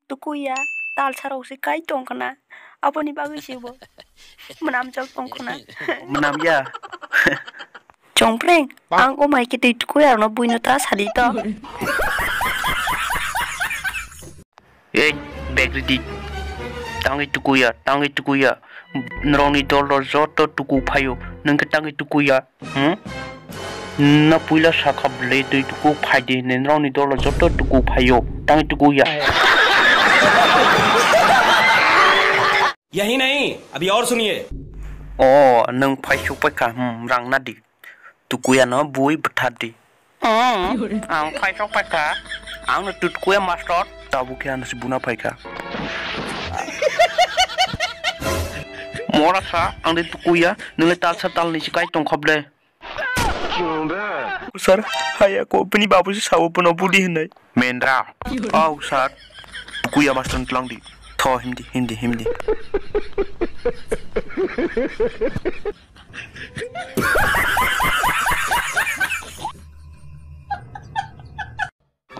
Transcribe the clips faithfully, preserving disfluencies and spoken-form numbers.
tukuya, talsa rok se kai tong khna. Aboni bagwi se bo mwnam jol tong khna. Mwnam ya. Chongpreng, ang o mai khe twi tukuya rokno buino ta sadi to. Ei, bag ready. Tangwi tukuya, tangwi tukuya. Norokni dolo joto tuku phaio. Nwng khe tangwi tukuya. Hmm? Na puila sakha bwle twi tuku phai di hinwi norokni dolo joto tuku phaio. Tangwi tukuya. यही नहीं, अभी और सुनिए। O, nwng phai suk paikha, hmm, rang na di. Tukuya no bui bwthar di. Hmm, ang phai suk paikha. Ang no tukuya master. Tabuk khe ano se buna phaikha. Mora sa, ang de tukuya, nwng le talsa talni se kai tong khop de. Sir, haya ko, bini babu se sao bono budi hinai. Mendra. Oh, sir. Tukuya master tlang di. Tho, himdi, himdi, himdi.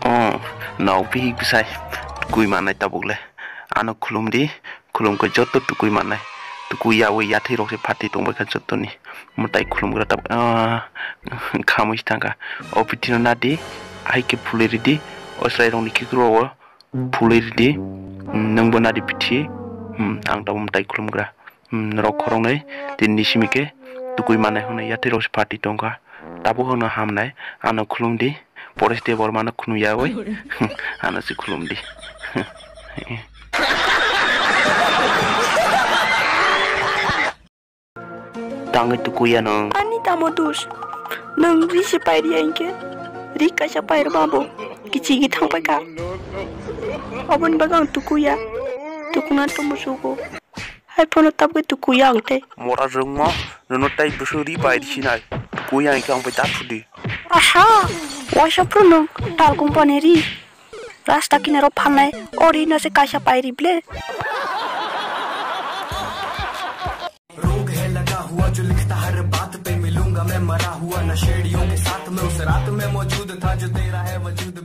Oh, nao bihik bwsai tukui mannai tabuk le. Ano khulum di, khulum khe joto tukui mannai. Tukui yaui yathai rok se phatwi tongbai kha joto ni. Mwtai khulum gra tabuk, ah, khamui se thang kha. O bithi no na di, hai khe phulai ridi, o chwrai rok ni khikrok o phulai ridi. Nwng bo na di bithi, hmm, ang tabuk mwtai khulum gra. Hmm, norok khoroknwi tini ni simi khe tukui mannai hwnwi yathai rok se phatwi tong kha. Tabuk hwnwi hamnai, ano khulum di. Pores Debbarma no khulum yaui. Ano se khulum di. Tangwi tukuya no. Ani tamo dos. Nwng ri se pairi ya hinkhe. Ri kaisa pairwma bo kichi gi thang paikha. Aboni bagwi ang tukuya. Tukuna tomo sugo. Hai phano tabwi tukuya ang tei. Mora rwngma, nono tei bwswk ri bai sinai. Tukuya ang khe ang bai da thudi. Aha! Waisa phuru nwng tal company ri. Rasta kinaro phalnai. O ri no se kaisa pai ri ble. रोग है लगा हुआ जो लिखता हर बात पे, मिलूंगा मैं मरा हुआ नशेड़ियों के साथ में, उस रात में मौजूद था जो तेरा है वजूद।